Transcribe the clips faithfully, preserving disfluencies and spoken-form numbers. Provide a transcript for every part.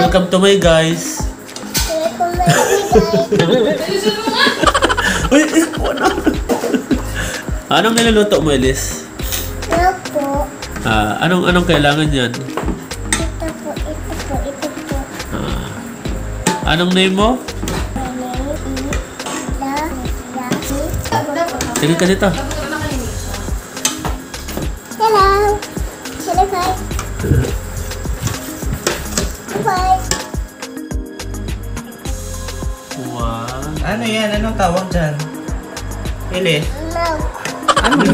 Welcome to my guys. Uy, uy, ano? Anong niluluto mo, Elise? Ito po. Ah, anong, anong kailangan yan? Ito po, ito po, ito po. Ah. Anong name mo? My name is Dahlia. Sige ka dito. Hello. Hello, guys. Bye. Wow. Ano yan? Anong tawag dyan? Ili? Hello. Ano?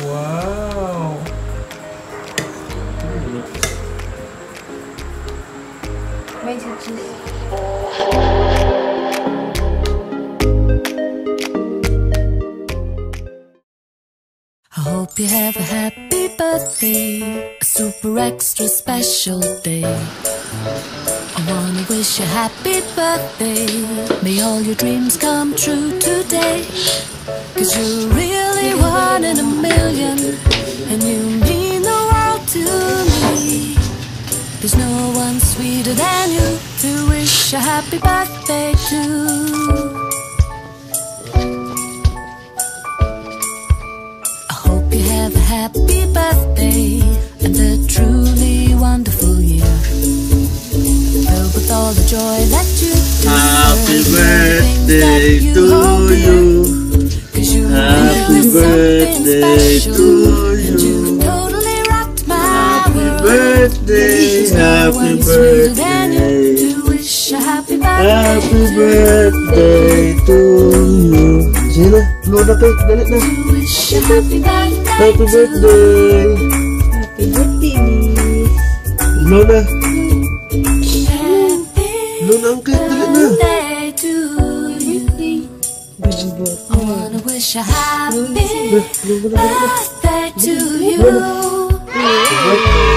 Wow. May cheese. I hope you have a happy birthday, a super extra special day. I wanna wish you happy birthday. May all your dreams come true today. 'Cause you're really one in a million, and you mean the world to me. There's no one sweeter than you to wish a happy birthday to. I hope you have a happy birthday and a truly wonderful year. Filled with all the joy that you deserve. Happy birthday to you. 'Cause you really something special. Happy birthday to you. And you totally rocked my world. Happy birthday, happy birthday. There's no one sweeter than you to wish a happy birthday to. Happy birthday to you. Sige na, blow na, Pete. Dali na. To wish a happy birthday to. Happy birthday. Happy birthday, miss. Blow na. Happy birthday to you. Blow na ang cake, dali na. I wanna wish a happy birthday to you. Happy birthday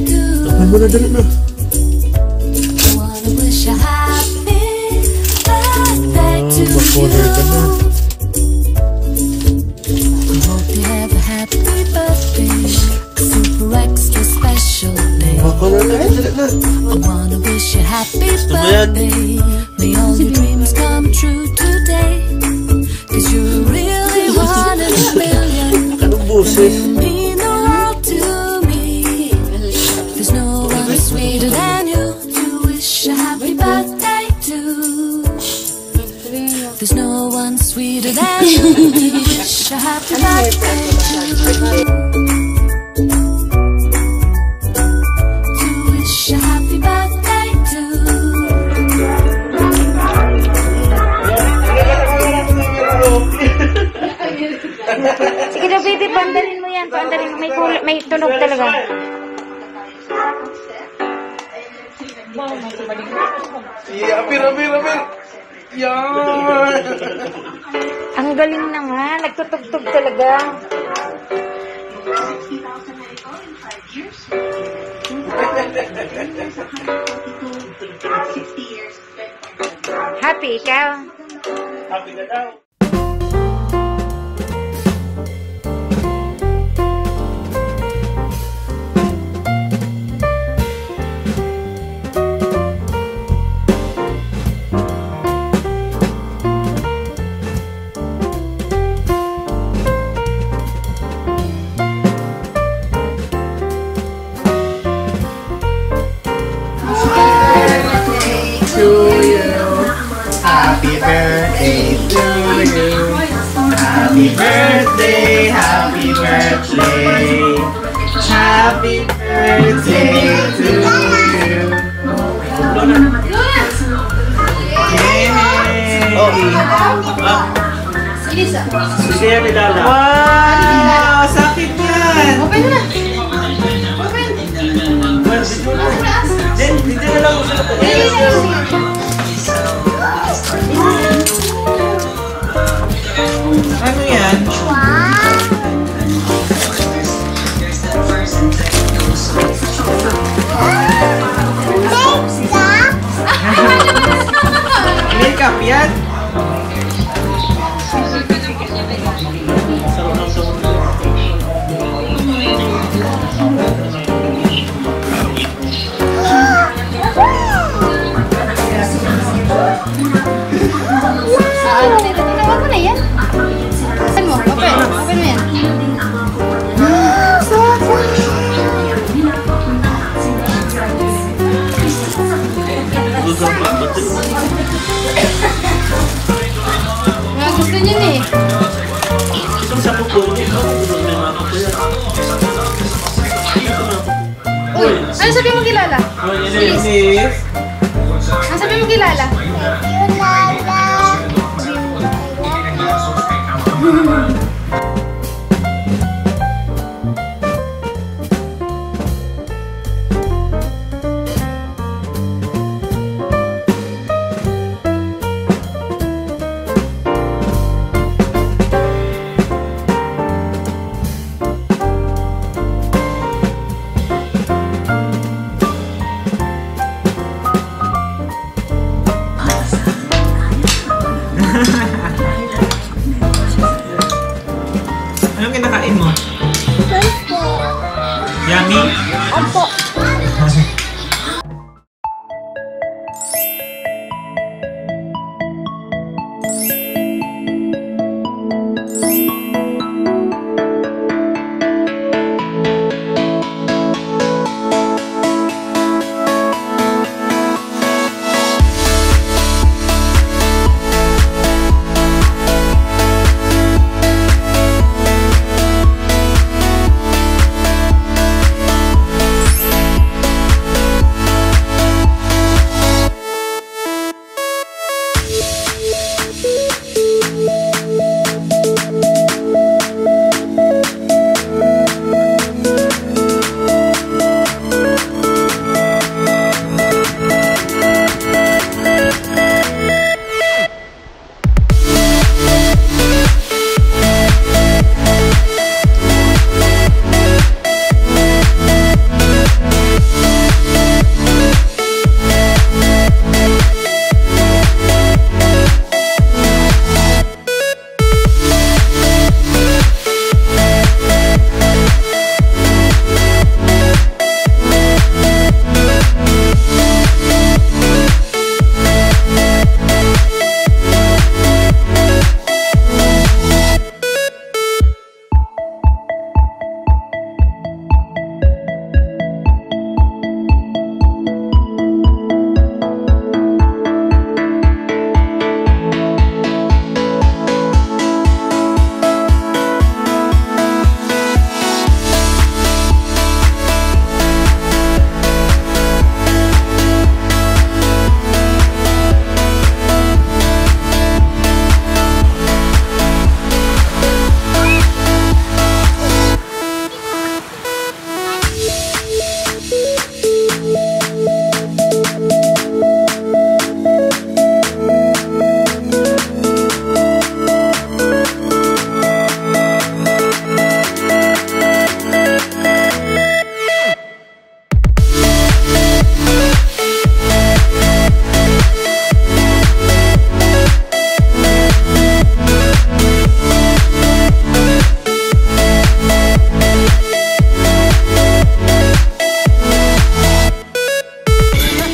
to you. Takpan mo na, dali na. I wanna wish a happy birthday to you. Ah, makorek ka na. I hope you have a happy birthday. A super extra special day. Baka na lang, dali na. I wanna wish you happy birthday. Gusto mo yan? May all your dreams come true today. 'Cause you're really one in a million. Anong boses? You mean the world to me. There's no one sweeter than you to wish a happy birthday to. There's no one sweeter than you to wish a happy birthday to. To wish a happy birthday to. Sige daw, baby, paandarin mo yan, paandarin mo. May kul-, may tunog talaga. Yeah, apir, apir, apir. Yan! Ang galing naman, nagtutugtog talaga. Happy ikaw? Happy ka daw. To you. Happy birthday to you. Happy birthday, happy birthday. Happy birthday to you. Yay! Oh. Ah. Hindi yan nilala. Wow! Sakit yan! Open na! Open! Well, dito na. Then, dito na lang. Ano yan? Makeup yan? Ano sabi mo kay Lola? Please. Ano sabi mo kay Lola? Thank you, Lola. Anong kinakain mo? Yummy? Apo.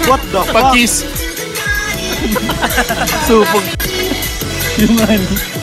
What the fuck? Pag-kiss. Supog. Yung ano.